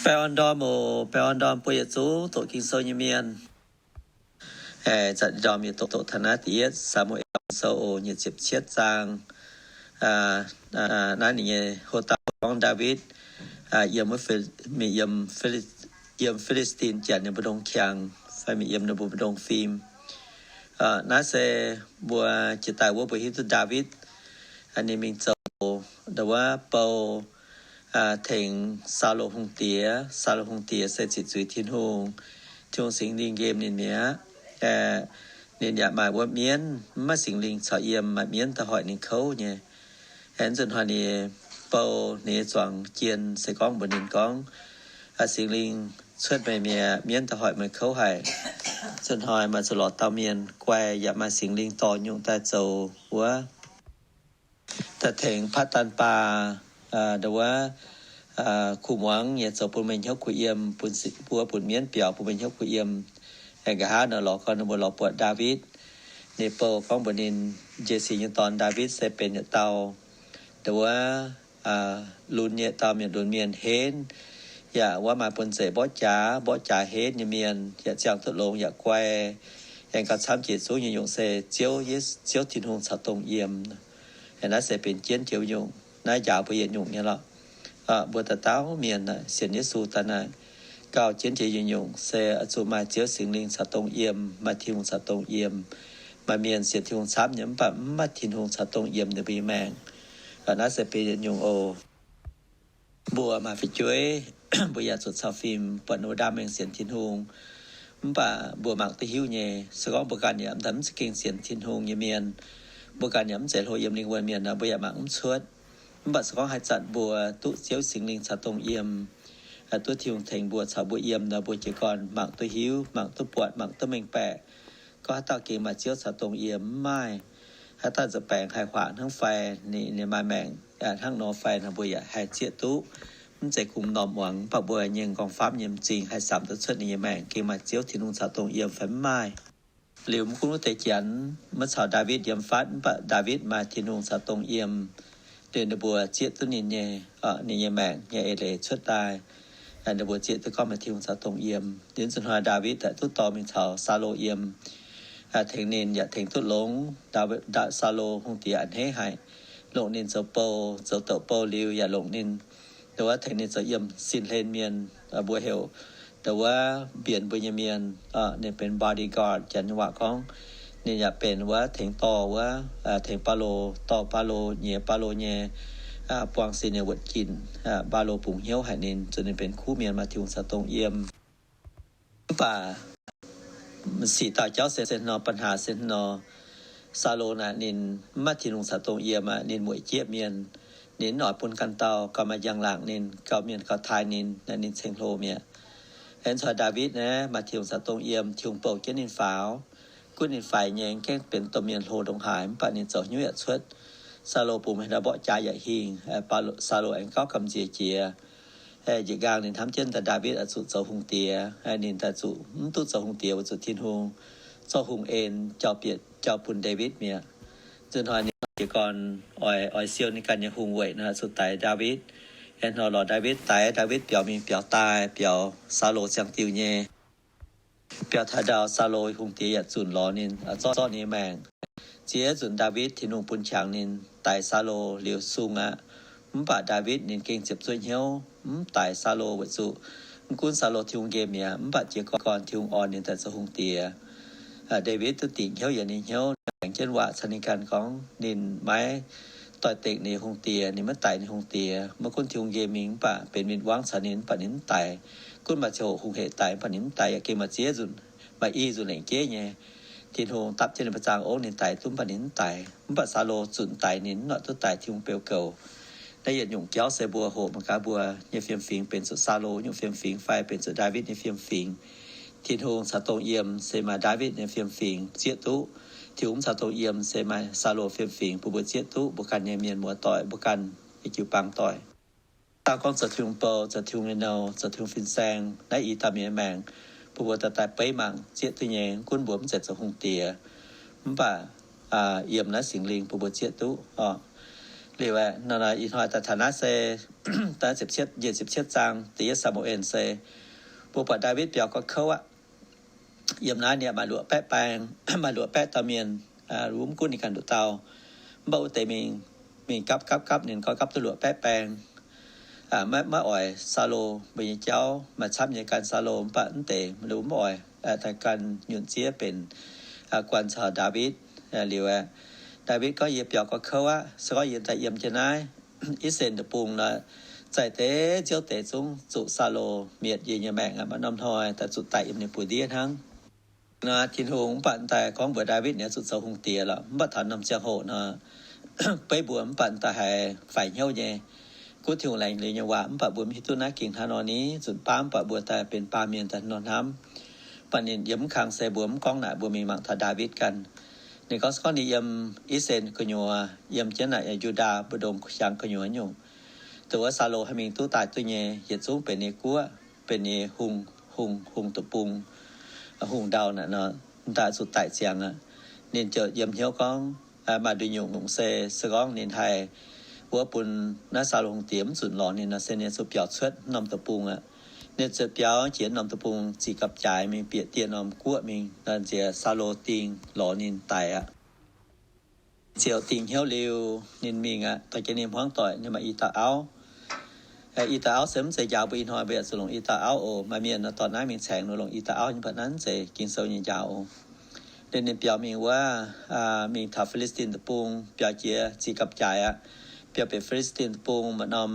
Baengh orn ndorm oc, baengh orn ndorm buo yietc zungv doqc Ging-Sou nyei mienh. Aengx zanc ndorm yie doqc taux naaiv da'yietv Saa^mu^en Sou oc, nyic ziepc cietv zaang. Naaiv ninh nyei hox dauh gorngv Ndaawitv yiem, mingh yiem, yiem Fi^li^stin Janx nyei mbu'ndongx qangx fai mingh yiem ninh mbuo mbu'ndongx fim. Naaiv se mbuo jiex daaih wuov mbuo hiuv duqv Ndaawitv ninh mingh zoux ndau wuov bou tengx Saulo hungh diex. Saulo hungh diex se ziqc zuiz Tin-Hungh, Tin-Hungh Singx Lingh nqemh ninh mi'aqv. Ninh yaac maaih wuov mienv, mv maaih Singx Lingh caux yiem, maaih mienv daaih hoic ninh kouv nyei. Aengx nzunc hnoi ninh bou ninh nyei zuangx jien se gorngv mbuox ninh gorngv, Singx Lingh cuotv meih mi'aqv, mienv daaih hoic meih kouv haic. Nzunc hnoi maaih zuqc lorz dauh mienh guai yaac maaih Singx Lingh dorh nyungc daaih zoux wuov, daaih tengx Patv^ndaan^baa, ndau wuov, kuh muangx nyei zoux bun meih hnyouv kuh yiem, bun si-, mbuo bun mienv biaux bun meih hnyouv kuh yiem. Aengx nqa'haav nor lorz gorn ninh mbuo lorz buatc Ndaawitv. Ninh bou gorngv mbuox ninh, Jesi nyei dorn Ndaawitv se benx yietc dauh, ndau wuov, lunx nyei dauh mienh, lunx mienh henv, yaac wuov maaih bun zeic mborqv jaax, mborqv jaax henv nyei mienh, yaac ziangh duqv longx yaac guai. Aengx gauh camv jiex zungv nyei nyungc se Ziouv, Ziouv Tin-Hungh caux dongh yiem. Naaiv se benx jienv joux nyungc, naaiv njaaux mbuo yietc nyungc nyei lorqc. Mbuo dauh dauh mienh sienx Yesu daaih naaic, gauh jienv jiex nyungc-nyungc se oix zuqc maaih Ziouv Singx Lingh caux dongh yiem, maaih Tin-Hungh caux dongh yiem. Maaih mienh sienx Tin-Hungh camv nyei mv baac mv maaih Tin-Hungh caux dongh yiem ninh mbuo nyei maengc. Naaiv se benx yietc nyungc oc. Mbuo maaih fu'jueiv, mbuo yaac zuqc caux fim buatc ninh mbuo ndaam maengc sienx Tin-Hungh. Mv baac mbuo mangc duqv hiuv nyei, se gorngv mbuo ganh yaac mv daaih mv za'gengh sienx Tin-Hungh nyei mienh, mbuo ganh yaac mv zeiz hlo yiem lingh wuonh mienh nor, mbuo yaac mangc mv cuotv. Mv baac se gorngv haaix zanc mbuo duqv Ziouv Singx Lingh caux dongh yiem, duqv Tin-Hungh tengx mbuo caux mbuo yiem nor, mbuo jiez gorn mangc duqv hiuv, mangc duqv buatc, mangc duqv mengh baeqc, gorngv haaix dauh gengh maaih Ziouv caux dongh yiem mv maaih. Haaix dauh nzuih baengc haih huaax hnangv fai, ninh, ninh maaih maengc hnangv nor fai nor, mbuo yaac haih zieqv duqv. Mv zeiz kungx m'normh muangx, mv baac mbuo nyei m'nqorngv famv nyei m'zing haih samx duqv cuotv ninh nyei maengc gengh maaih Ziouv Tin-Hungh caux dongh yiem fai mv maaih. Liuz mv gunv wuov deix Janx maiv caux Ndaawitv yiem fatv, mv baac Ndaawitv maaih Tin-Hungh caux dongh yiem, liuz ninh mbuo zieqv duqv ninh nyei, ninh nyei maengc nyei eix leiz cuotv daaih. Ninh mbuo zieqv duqv gorngv maaih Tin-Hungh caux dongh yiem. Liuz nzunc hnoi Ndaawitv daaih duqv dorh mingh caux Saulo yiem, tengx ninh yaac tengx duqv longx. Saulo hungh diex a'hneiv haic, longc ninh zoux bou, zoux douc bou liuz yaac longc ninh, ndau wuov, tengx ninh zoux yiem sin hlen mienh, mbuo heuc ndau wuov mbienx mbuo nyei mienh, ninh benx bodyguard, Janx nyei waac gorngv. Ninh yaac benx wuov tengx dorh wuov, tengx Baulo, dorh Baulo nyiex Baulo nyei buang sin nyei wuoqc ginc. Baulo bungx hnyouv haic ninh, zuqc ninh benx kuv mienh maaih Tin-Hungh caux dongh yiem. Mv baac sic daauh jauv se, se nor, ปัญหา se nor, Saulo naaic ninh mv maaih Tin-Hungh caux dongh yiem aqv, ninh mueic jieqv mienh. Ninh mv oix bun ganh dauh gauh maaih njang-laangc ninh, gauh mienh gauh taaih ninh, naaiv ninh ceng-hlo mi'aqv. Aengx corc Ndaawitv naaiv maaih Tin-Hungh caux dongh yiem, Tin-Hungh bouh jienv ninh faaux. Gunv ninh faix nyei, gaengh benx domh mienh hlo ndongc haaix, mv baac ninh zoux hnyouv yaac cuotv. Saulo bungx haaix dauh mborqv jaax yaac hingh. Saulo aengx gauh gamh nziex jiex. Njiec nqaang ninh hnamv jienv daaih Ndaawitv oix zuqc zoux hungh diex, ninh daaih zuqc mv duqv zoux hungh diex weic zuqc Tin-Hungh zorqv hungh en jauv bieqc jauv bun Ndaawitv mi'aqv. Nzunc hnoi ninh jiez gorn oix, oix siou ninh ganh nyei hungh weic nor, zuqc daix Ndaawitv. Aengx hnoi lorz Ndaawitv daix, Ndaawitv biaux mingh biaux daaih, biaux Saulo ziangh diuh nyei. Biaux taux ndau, Saulo hungh diex yaac zunc lorz ninh, zorqv ninh nyei maengc. Ziex nzunc Ndaawitv Tin-Hungh bun qangx ninh daix Saulo liuz sung aqv. Mv baac Ndaawitv ninh gengh ziepc zuoqv hnyouv mv daix Saulo weic zuqc mv gunv Saulo Tin-Hungh nqemh mi'aqv, mv baac jiez gorn Tin-Hungh orn ninh daaih zoux hungh diex. Ndaawitv duqv dingc hnyouv yietc ninh hnyouv, aengx jienv waac caux ninh ganh gorngv ninh maiv doix-dekc ninh hungh diex, ninh maiv daix ninh hungh diex. Maiv gunv Tin-Hungh nqemh mingh mv baac benx win-wangv caux ninh mv baac ninh mv daix. Gunv maaih ziangh hoc hungh hec daix mv baac ninh mv daix, yaac gengh maaih ziex nzunc, maaih i nzunc lengc jeiv nyei Tin-Hungh dapv jienv ninh mbuo zaangh ongv ninh daix duqv mv baac ninh mv daix. Mv baac Saulo zunc daix ninh, mv noic duqv daix Tin-Hungh beu goux. Naaiv yietc nyungc jauv se mbuo hoqc mangc gaax mbuo nyei fiem-fingx benx zuqc Saulo nyungc fiem-fingx fai benx zuqc Ndaawitv nyei fiem-fingx. Tin-Hungh caux dongh yiem se maaih Ndaawitv nyei fiem-fingx zieqv duqv. Tin-Hungh mv caux dongh yiem se maaih Saulo fiem-fingx bun mbuo zieqv duqv. Mbuo ganh nyei mienh muoz-doic, mbuo ganh nyei jiu-baang doic, dauh gorngv zoux Tin-Hungh bou, zoux Tin-Hungh nyei nou, zoux Tin-Hungh fin-saeng, naaiv i dauh mienh nyei maengc, bun mbuo daaih daaih beiv mangc zieqv duqv nyei. Gunv mbuo mv zeiz zoux hungh diex, mv baac yiem naaiv Singx Lingh bun mbuo zieqv duqv oc. Liuz aeqv, ih hnoi daaih taux naaiv se da'yietv ziepc cietv zaang, da'yietv Saa^mu^en se mbuo buatc Ndaawitv biaux gorx kouv aqv. Yiem naaiv ninh maaih luoqc baeqv baeng, maaih luoqc baeqv dauh mienh, mv gunv ninh ganh nduqc dauh. Mv baac wuov deix mingh, mingh gapv gapv gapv, ninh gorngv gapv duqv luoqc baeqv baeng. Maiv, maiv oix Saulo mbuo nyei jauv, maaih camv nyei gan Saulo, mv baac mv deix mv oix, daaih gan nyunc ziev benx guanh caux Ndaawitv. Liuz aeqv, Ndaawitv gorngv, Yie biaux gorx kouv aqv. Se gorngv yie daaih yiem jienv naaiv I^saa^laa^en Deic-Bung nor, zaih deix nziouv deix zungv zuqc Saulo mietc yie nyei maengc aqv. Maaih norm hnoi daaih zuqc daic yiem ninh buoz-ndiev hnangv. Nor Tin-Hungh mv baac daaih gorngv mbuox Ndaawitv ninh zuqc zoux hungh diex lorqc. Mv baac taux norm ziangh hoc nor, beiv mbuo mv baac daaih haiz faix hnyouv nyei, gunv Tin-Hungh laengz liuz nyei waac, mv baac mbuo mv hiuv duqv naaiv gengh hnangv nor ni, zunc baav mv baac mbuo daaih benx baamh mienh daaih nor hnamv. Mv baac ninh yiem mv kang se mbuo mv gorngv naaic, mbuo mingh mangc taux Ndaawitv ganh. Ninh gorngv se gorngv ninh yiem I^saa^laa^en gu'nyuoz, yiem jienv naaic Yu^ndaa mbu'ndongx hiaangx gu'nyuoz nyungc, dongh wuov Saulo haih mingh duqv daaih duqv nyei, yietc zungv benx ninh guoqv, benx ninh hungh, hungh, hungh deic-bung, hungh ndau naaic nor, daaih zuqc daic ziangx aqv. Ninh ziouc yiem hnyouv gorngv, maaih nduqc nyungc-nyungc se, se gorngv ninh haih wuov bun naaiv Saulo hungh diex mv zunc lorz ninh nor, se ninh zuqc biaux cuotv norm deic-bung aqv. Ninh ziouc biaux jiex norm deic-bung ziqc gapv-jaaix mingh bieqc dieh norm guoqv mingh, nziex Saulo dingh lorz ninh daic aqv. Ziouc dingh hnyouv liuz, ninh mingh aqv, dorh jienv ninh hmuangv doic, ninh maaih i dauh auv. I dauh auv se mv zeiz njaaux mbuo ih hnoi mbuo yaac zuqc longc i dauh auv oc. Maaih mienh nor dorh naaiv mingh caengx nor longc i dauh auv nyei, mv baac naaiv mv zeiz Ging-Sou nyei njaaux oc. Liuz ninh biaux mingh wuov, mingh taux Fi^li^stin Deic-Bung, biaux jiex ziqc gapv-jaaix aqv. Biaux bieqc Fi^li^stin Deic-Bung maaih norm,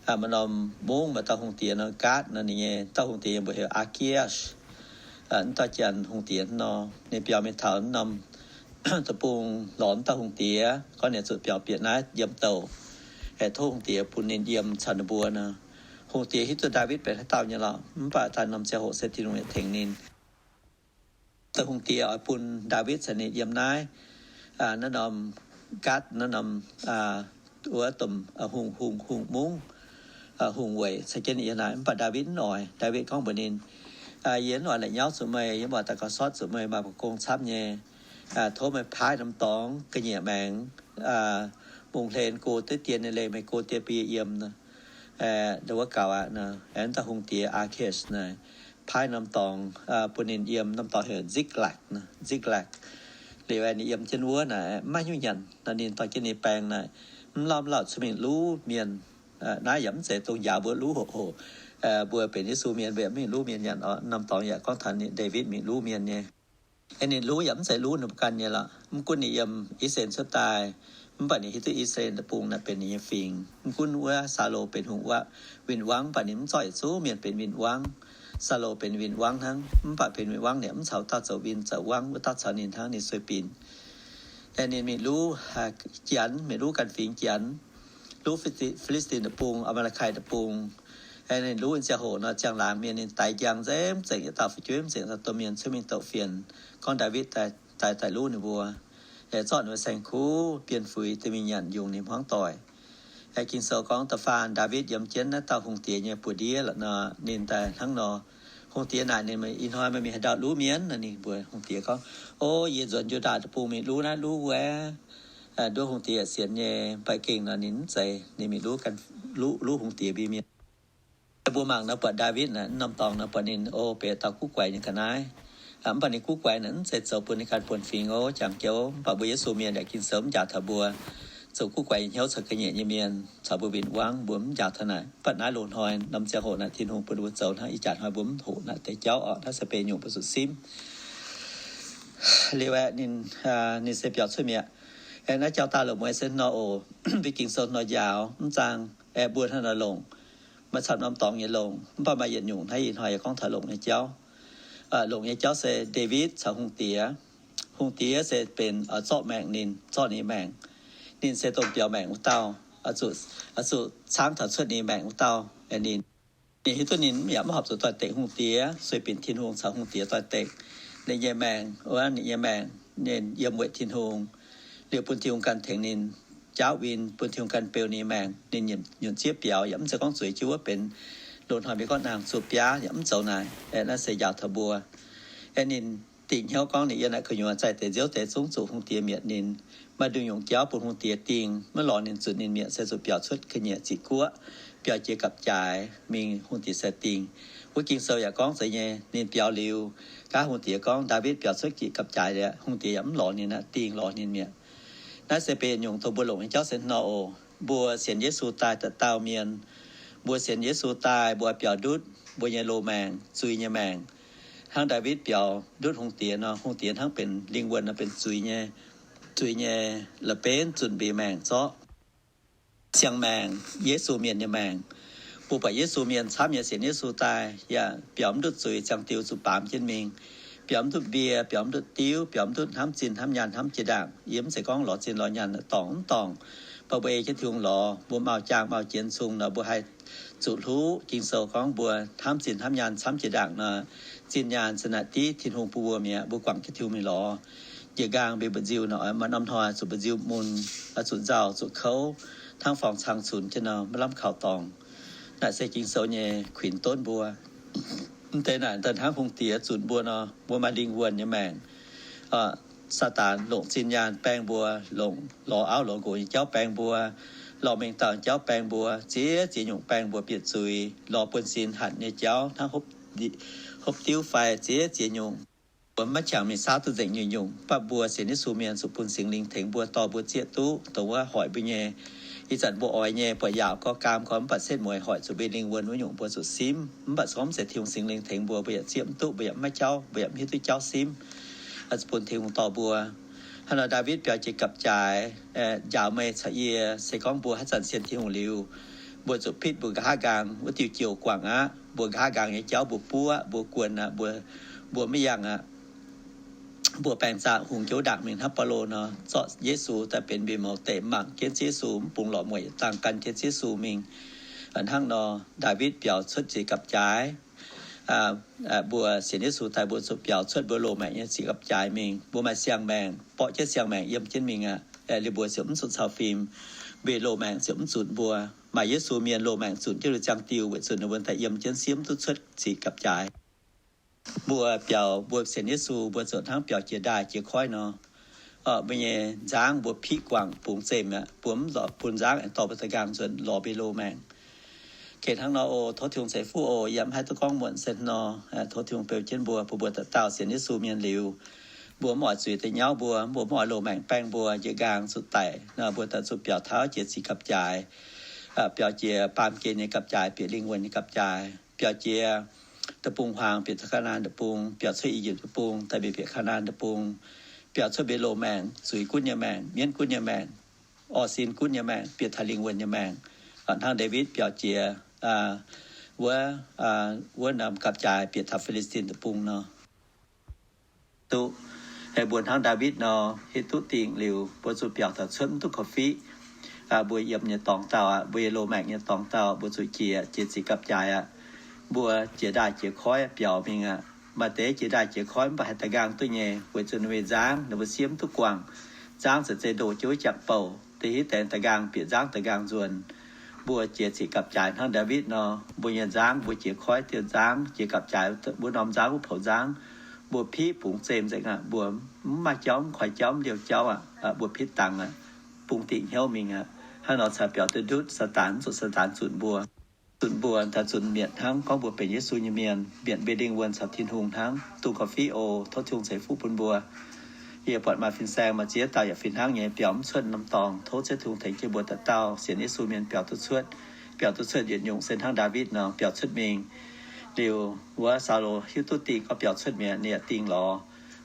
maaih norm mungv maaih dauh hungh diex nor, Gaatv nor, ninh nyei dauh hungh diex nyei mbuox heuc Aa^ki^aashv. Mv dauh janx hungh diex nor, ninh biaux mingh taux norm deic-bung lorz mv dauh hungh diex, gorngv ninh zuqc biaux bieqc naaiv yiem douc, tov hungh diex bun ninh yiem caux ninh mbuo nor. Hungh diex hiuv duqv Ndaawitv benx haaix dauh nyei lorqc, mv baac daaih norm ziangh hoc se Tin-Hungh yaac tengx ninh. Dauh hungh diex oix bun Ndaawitv caux ninh yiem naaiv, naaiv norm Gaatv, naaiv norm wuov domh hungh, hungh, hungh mungv, hungh weic caux jienv ninh yiem naaic. Mv baac Ndaawitv mv oix. Ndaawitv gorngv mbuox ninh, Yie mv oix la'nyauv zuqc meih, yie mv oix daaih gaux sortv zuqc meih, maaih mbuo gong camv nyei. Tov meih paaiv norm dorngx ga'nyiec maengx, mungh hlen go deix dien nyei leih meih go deix bun yie yiem nor. Wuov gaux aqv, wuov dauh hungh diex Aa^ki^aashv naaic paaiv norm dorngx bun ninh yiem. Norm dorngx heuc Ziklag, Ziklag. Liuz ninh yiem jienv wuov naaic mv maaih nyungc nyanc nor, ninh dorh jienv ninh baeng naaic, mv lauh mv lauh cuotv mingh luv mienh. Naaiv yaac mv zeiz dongh njaaux mbuo luv hoqc hoqc, mbuo benx Yesu mienh mbuo yaac mv mingh luv mienh nyanc oc. Norm dorngx yaac gorngv taux ninh Ndaawitv mingh luv mienh nyei. Ninh luv yaac mv zeiz luv ninh mbuo ganh nyei lorqc. Mv gunv ninh yiem I^saa^laa^en cuotv daaih, mv baac ninh hiuv duqv I^saa^laa^en Deic-Bung naaic benx ninh nyei fingx. Mv gunv wuov Saulo benx hungh win-wangv, mv baac ninh mv zorqv yietc zungv mienh benx win-wangv. Saulo benx win-wangv hnangv, mv baac benx win-wangv ninh mv caux dauh zoux win zoux wangv wuov dauh caux ninh hnangv, ninh sueih binc. Ninh mingh luv Janx, mingh luv ganh fingx Janx, luv Fi^li^stin Deic-Bung, Aa^maa^li^kai Deic-Bung. Ninh luv ziangh hoc nor, ziangh laangz mienh ninh daix njang nzengc, mv zengc yietc dauh fu'jueiv, mv zengc yietc dauh domh mienh cuotv mingh doqc fienx, gorngv Ndaawitv daaih, daaih, daaih luv ninh mbuo. Zorqv ninh mbuo saeng-kuv, bienh fuix, daaih mingh nyanc yungz ninh hmuangv doic. Ging-Sou gorngv da'faanh Ndaawitv yiem jienv naaiv dauh hungh diex nyei buoz-ndiev lorqc nor, ninh daaih hnangv nor. Hungh diex naaic ninh, Ih hnoi meih mingh haaix ndau luv mienh? Ninh mbuox hungh diex gorngv, O, yie nzuonx Yu^ndaa Deic-Bung mingh luv naaiv luv wuov. Nduov hungh diex sienx nyei, mv baac gengh nor ninh mv zeiz, ninh mingh luv, luv hungh diex mbuo mienh. Mbuo mangc nor buatc Ndaawitv naaic, norm dorngx nor buatc ninh, o, benx dauh guv guaix nyei ga'naaiv. Mv baac ninh guv guaix naaic mv zeiz zoux bun ninh ganh buonv-fingx, o, jangx jouv. Mv baac mbuo Yesu mienh yaac Ging-Sou mv njaaux taux mbuo zoux guv guaix nyei hnyouv caux ga'nyiec nyei mienh, caux mbuo win-wangv, mbuo mv njaaux taux naaic. Mv baac naaiv loz-hnoi norm ziangh hoc naaic Tin-Hungh bun mbuo zoux hnangv ih jaax hnoi mbuo mv hoqc naaic deix jauv oc. Naaiv se benx nyungc mbuo zuqc simv. Liuz aeqv, ninh, ninh se biaux cuotv mi'aqv. Aeqv, naaiv jauv daaih longc mueiz se nor oc. Mbuo Ging-Sou nor njaaux mv zaang, aeqv, mbuo hnangv nor longc. Maaih camv norm dorngx nyei longc, mv baac maaih yietc nyungc naaiv ih hnoi yaac gorngv taux longc nyei jauv. Longc nyei jauv se Ndaawitv caux hungh diex. Hungh diex se benx zorqv maengc ninh, zorqv ninh maengc. Ninh se dongh biaux maengc wuov dauh, zuqc caangv taux cuotv ninh maengc wuov dauh. Ninh, ninh hiuv duqv ninh yaac mv horpc zuqc doix-dekc hungh diex, sueih binc Tin-Hungh caux hungh diex doix-dekc. Ninh nyei maengc, wuov ninh nyei maengc, ninh yiem weic Tin-Hungh. Liuz bun Tin-Hungh ganh tengx ninh jaauv win, bun Tin-Hungh ganh beu ninh maengc. Ninh nyunc zieqv biaux, yaac mv zeiz gorngv zueiz jienv wuov benx loz-hnoi mbuo gorngv naang zuqc biaav, yaac mv zoux naaic. Naaiv se njaaux taux mbuo. Ninh dingc hnyouv gorngv ninh yiem naaiv gu'nyuoz zaih deix nziouv deix zungv zuqc hungh diex mietc ninh. Maaih nduqc nyungc jauv bun hungh diex dingh, maiv lorz ninh zunc ninh mietc, se zuqc biaux cuotv ga'nyiec ziqc guoqv, biaux jiex gapv-jaaix mingh hungh diex se dingh. Wuov Ging-Sou yaac gorngv zeiz nyei, ninh biaux liuz, nqa'haav hungh diex gorngv Ndaawitv biaux cuotv jiex gapv-jaaix liuz, hungh diex yaac mv lorz ninh aqv, dingh lorz ninh mietc. Naaiv se benx nyungc dongh mbuo longc nyei jauv se nor oc. Mbuo sienx Yesu daaih dauh dauh mienh, mbuo sienx Yesu daaih mbuo biaux ndutv mbuo nyei loz-maengc, zuiz nyei maengc. Hnangv Ndaawitv biaux ndutv hungh diex nor, hungh diex hnangv benx lingh wuonh nor, benx zuiz nyei, zuiz nyei la'benv zunc mbuo maengc zorqv. Siang-maengc, Yesu mienh nyei maengc. Mbuo buatc Yesu mienh camv nyei sienx Yesu daaih yaac biaux mv ndutv zuiz, ziangh diuh zuqc baamz jienv mingh. Biaux mv ndutv mbie, biaux mv ndutv diuv, biaux mv ndutv hnamv zinh hnamv nyaanh hnamv jiex ndaangc. Yie mv zeiz gorngv lorz zinh lorz nyaanh dorngc mv dorngc, ba'mbei jienv Tin-Hungh lorz. Mbuo mauh jaang mauh jienv zungv nor, mbuo haih zuqc hluv Ging-Sou gorngv mbuo hnamv zinh hnamv nyaanh camv jiex ndaangc nor, zinh nyaanh se naaic div Tin-Hungh bun mbuo mi'aqv. Mbuo guangc jienv Tin-Hungh mingh lorz. Njiec nqaang mbuo mba'nziu nor, maaih norm hnoi zuqc mba'nziu mun, zuqc nzauh, zuqc kouv, hnangv forng-cang cunx jienv nor, maiv lamh kaux dorngx. Naaiv se Ging-Sou nyei kuinx donv mbuo. Mv deix naaic daaih hnangv hungh diex zunc mbuo nor, mbuo maaih lingh wuonh nyei maengc. Saadaan longc zinh nyaanh baeng mbuo, longc lorz auv lorz nqox nyei jauv baeng mbuo, lorz mengh dauh nyei jauv baeng mbuo, ziex ziex nyungc baeng mbuo bieqc zuiz, lorz buonv-sin hatc nyei jauv hnangv hopv diuv fai ziex ziex nyungc. Mbuo maiv qangx mingh saauv duqv nzengc nyungc-nyungc, mv baac mbuo sienx Yesu mienh zuqc bun Singx Lingh tengx mbuo, dorh mbuo zieqv duqv dongh wuov hoic mbuo nyei. Ih zanc mbuo oix nyei, buatc yaauc gorngv gaam gorngv mv baac setv mueiz hoic zuqc mbuo lingh wuonh wuov nyungc mbuo zuqc simv. Mv baac se gorngv mv zeiz Tin-Hungh Singx Lingh tengx mbuo, mbuo yaac zieqv mv duqv, mbuo yaac mv maiv jauv, mbuo yaac mv hiuv duqv jauv simv. Zuqc bun Tin-Hungh dorh mbuo. Hnangv nor Ndaawitv biaux jiex gapv-jaaix, njaaux meih caux yie. Se gorngv mbuo haaix zanc sienx Tin-Hungh liuz, mbuo zuqc pitv mbuo nqa'haav nqaang wuov diuh jouh guangc aqv. Mbuo nqa'haav nqaang nyei jauv mbuo buov, mbuo guonx aqv, mbuo, mbuo maiv yangh aqv. Mbuo baengc zaangc hungh jauv ndaangc mingh hnangv Baulo nor, zorqv Yesu daaih benx mbienx mouz deic, mangc jienv Ziouv Yesu, mv bungx lorqc mueic yietc dangh gan jienv Ziouv Yesu mingh. Hnangv nor Ndaawitv biaux cuotv ziex gapv-jaaix. Mbuo sienx Yesu daaih mbuo zuqc biaux cuotv mbuo loz-maengc nyei ziex gapv-jaaix mingh. Mbuo maaih siang-maengc, borqv jienv siang-maengc yiem jienv mingh aqv. Liuz mbuo ziouc mv zuqc cau fim, weic loz-maengc ziouc mv zunc mbuo. Maaih Yesu mienh loz-maengc zunc jienv liuz ziangh diuh weic zuqc ninh mbuo daaih yiem jienv siemv duqv cuotv ziex gapv-jaaix. Mbuo biaux, mbuo sienx Yesu, mbuo ziouc hnangv biaux jiex ndaaih jiex koiv nor. Mbuo nyei nzangv mbuo piqv guangc bungx zemh aqv. Mbuo mv lorz bun nzangv aengx dorh mbuo da'nqaang nzuonx lorz mbuo loz-maengc. Gengh hnangv nor oc, tov Tin-Hungh ceix fuqv oc. Yie mv haih duqv gorngv muonc se nor, tov Tin-Hungh beu jienv mbuo, bun mbuo dauh dauh sienx Yesu mienh liuz, mbuo mv oix zuiz daaih nyauv mbuo, mbuo mv oix loz-maengc baengh mbuo, njiec nqaang zuqc daic nor, mbuo daaih zuqc biaux taux jiex ziex gapv-jaaix. Biaux jiex baamh gen nyei gapv-jaaix, bieqc lingh wuonh nyei gapv-jaaix, biaux jiex deic-bung-huaang, bieqc taux Kaa^naa^an Deic-Bung, biaux cuotv I^yipv Deic-Bung, daaih bieqc Kaa^naa^an Deic-Bung, biaux cuotv mbuo loz-maengc, zuiz gunv nyei maengc, mienv gunv nyei maengc, orv sin gunv nyei maengc, bieqc taux lingh wuonh nyei maengc. Hnangv Ndaawitv biaux jiex wuov, wuov norm gapv-jaaix bieqc taux Fi^li^stin Deic-Bung nor. Duqv, mbuo hnangv Ndaawitv nor, hiuv duqv dingh liuz, mbuo zuqc biaux taux cuotv mv duqv korv-fiqv. Mbuo yiem nyei dorngx dauh aqv, mbuo yiem loz-maengc nyei dorngx dauh, mbuo zuqc jiex, jiex ziex gapv-jaaix aqv. Mbuo jiex ndaaih jiex koiv biaux mingh aqv. Maaih deix jiex ndaaih jiex koiv mv baac haih da'nqaang duqv nyei, weic zuqc ninh mbuo nzangv ninh mbuo siemv duqv guangc. Nzangv za'gengh ndoh jienv wuov jangx bouh, da'hiuv deix da'nqaang bieqc nzangv da'nqaang nzuonx. Mbuo jiex ziex gapv-jaaix hnangv Ndaawitv nor, mbuo nyei nzangv, mbuo jiex koiv diuh nzangv, jiex gapv-jaaix wuov norm nzangv, wuov poux nzangv, mbuo piqv bungx zemh nzengc aqv. Mbuo mv maaih jauv, mv koi jauv, mv liouh jauv aqv. Mbuo pitv dangx aqv, bungx dingc hnyouv mingh aqv. Hnangv nor caux biaux duqv ndutv Saadaan, mv zuqc Saadaan zunc mbuo. Zunc mbuo daaih zunc mietc hnangv gorngv mbuo benx Yesu nyei mienh, mietc mbuo lingh wuonh caux Tin-Hungh hnangv. Dongh korv-fiqv oc. Tov Tin-Hungh ceix fuqv bun mbuo. Yie buatc maaih fin-saeng maaih ziex dauh yaac fih hnangv nyei biaux mv cuotv norm dorngx. Tov Ziouv Tin-Hungh tengx jienv mbuo dauh dauh sienx Yesu mienh biaux duqv cuotv, biaux duqv cuotv yietc nyungc se hnangv Ndaawitv nor biaux cuotv mingh. Liuz wuov Saulo hiuv duqv dingh gorngv biaux cuotv mi'aqv, ninh yaac dingh lorz.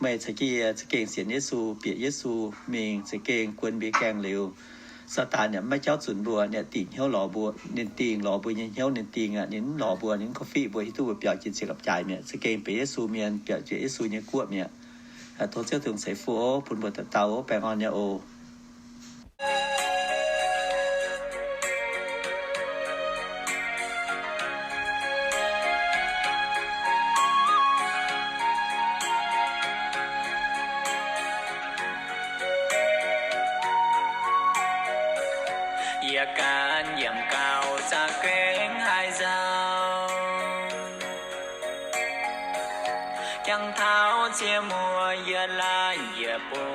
Meih caux jienv yie za'gengh sienx Yesu, bieqc Yesu mingh, za'gengh guon mbuo gaengh liuz, Saadaan yaac mv maaih jauv zunc mbuo, ninh yaac dingc hnyouv lorz mbuo, ninh dingh lorz mbuo nyei hnyouv, ninh dingh aqv, ninh mv lorz mbuo, ninh mv korv-fiqv mbuo hiuv duqv mbuo biaux jiex ziex gapv-jaaix mi'aqv, za'gengh benx Yesu mienh, biaux jiex Yesu nyei guoqv mi'aqv. Tov Ziouv Tin-Hungh ceix fuqv oc, bun mbuo dauh dauh oc, baengh orn nyei oc. Yie ganh yiem gauh za'gengh haih nzauh, jangx taux Sieqv muoz yie laanh yie bun